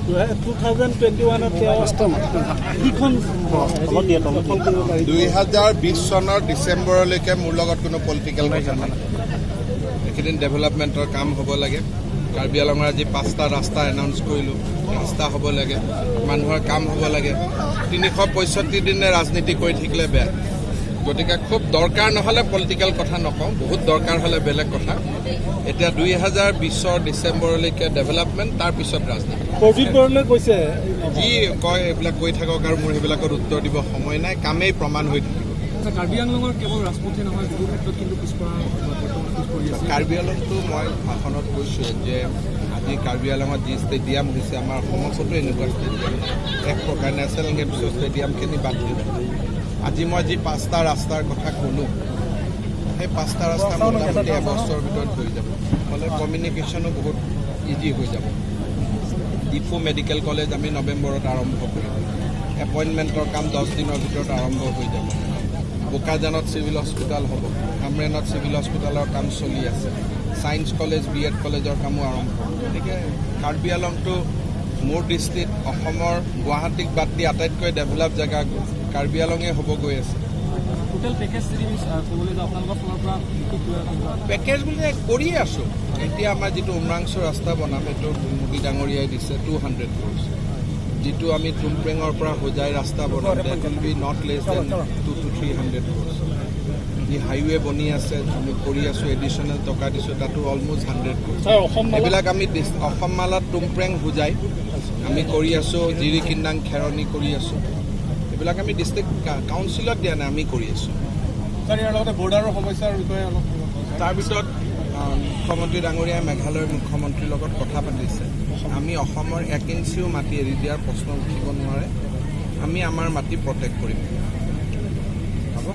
2021ত তেওঁ যিখন দখল কৰিব পাৰিব। 2020 চনৰ ডিচেম্বৰলৈকে মোৰ লগত কোনো পলিটিকেল কথা নাই। এইকেইদিন ডেভেলপমেণ্টৰ কাম হ'ব লাগে। কাৰ্বি আলঙৰ আজি পাঁচটা ৰাস্তা এনাউন্স কৰিলোঁ। ৰাস্তা হ'ব লাগে, মানুহৰ কাম হ'ব লাগে। 365 দিনে ৰাজনীতি কৰি থাকিলে বেয়া। গতিকে খুব দৰকাৰ নহ'লে পলিটিকেল কথা নকওঁ, বহুত দৰকাৰ হ'লে বেলেগ কথা। এতিয়া 2020ৰ ডিচেম্বৰলৈকে ডেভেলপমেণ্ট, তাৰপিছত ৰাজনীতি। প্ৰদীপ বৰদলৈ কৈছে। যি কয় এইবিলাক কৈ থাকক আৰু মোৰ সেইবিলাকত উত্তৰ দিব সময় নাই। কামেই প্ৰমাণ হৈ থাকিব। আচ্ছা, কাৰ্বি আংলঙৰ কেৱল ৰাজপথে নহয়, বহু ক্ষেত্ৰত কিন্তু পিছপৰা, বৰ্তমান পিছ পৰি আছে। কাৰ্বি আলংটো মই ভাষণত কৈছোঁৱে যে আজি কাৰ্বি আলঙত যি ষ্টেডিয়াম হৈছে, আমাৰ অসমত ক'তো এনেকুৱা ষ্টেডিয়াম নাই। এক প্ৰকাৰ নেশ্যনেল গেমছৰ ষ্টেডিয়ামখিনি বাদ দিওঁ, আজি মই যি পাঁচটা ৰাস্তাৰ কথা ক'লোঁ, সেই পাঁচটা ৰাস্তা মোটামুটি এবছৰৰ ভিতৰত হৈ যাব। হ'লে কমিউনিকেশ্যনো বহুত ইজি হৈ যাব। ডিফু মেডিকেল কলেজ আমি নৱেম্বৰত আৰম্ভ কৰিম। এপইণ্টমেণ্টৰ কাম 10 দিনৰ ভিতৰত আৰম্ভ হৈ যাব। বোকাজানত চিভিল হস্পিটেল হ'ব, হামৰেণত চিভিল হস্পিটেলৰ কাম চলি আছে, ছায়েন্স কলেজ, বি এড কলেজৰ কামো আৰম্ভ হ'ব। গতিকে কাৰ্বি আলংটো মোৰ দৃষ্টিত অসমৰ গুৱাহাটীক বাদ দি আটাইতকৈ ডেভেলপ জেগা কাৰ্বি আলঙে হ'ব গৈ আছে। টোটেল পেকেজ যদি আমি ক'বলৈ যাওঁ, আপোনালোকৰ ফালৰ পৰা বিশেষ কিবা তেনেকুৱা? পেকেজ বুলি কৰিয়ে আছোঁ। এতিয়া আমাৰ যিটো উমৰাংচু ৰাস্তা বনাম, সেইটো মোদী ডাঙৰীয়াই দিছে 200 ক্ৰ'ৰ্ছ। যিটো আমি টুমপ্ৰেঙৰ পৰা হোজাই ৰাস্তা বনাম, that will be not less than 2 to 300 crores। যি হাইৱে বনি আছে, আমি কৰি আছোঁ, এডিশ্যনেল টকা দিছোঁ, তাতো অলমষ্ট 100 ক্ৰ'ৰ্ছ। ছাৰ, অসম মালা এইবিলাক আমি অসম মালাত টুমপ্ৰেং হোজাই আমি কৰি আছোঁ, জিৰি কিন্দাং খেৰণি কৰি আছোঁ। এইবিলাক আমি ডিষ্ট্ৰিক্ট কাউন্সিলত দিয়া নাই, আমি কৰি আছোঁ। ছাৰ, ইয়াৰ লগতে বৰ্ডাৰৰ সমস্যাৰ বিষয়ে অলপ কিবা কওক। তাৰপিছত মুখ্যমন্ত্ৰী ডাঙৰীয়াই মেঘালয়ৰ মুখ্যমন্ত্ৰীৰ লগত কথা পাতিছে। আমি অসমৰ এক ইঞ্চিও মাটি এৰি দিয়াৰ প্ৰশ্ন উঠিব নোৱাৰে। আমি আমাৰ মাটি প্ৰটেক্ট কৰিম।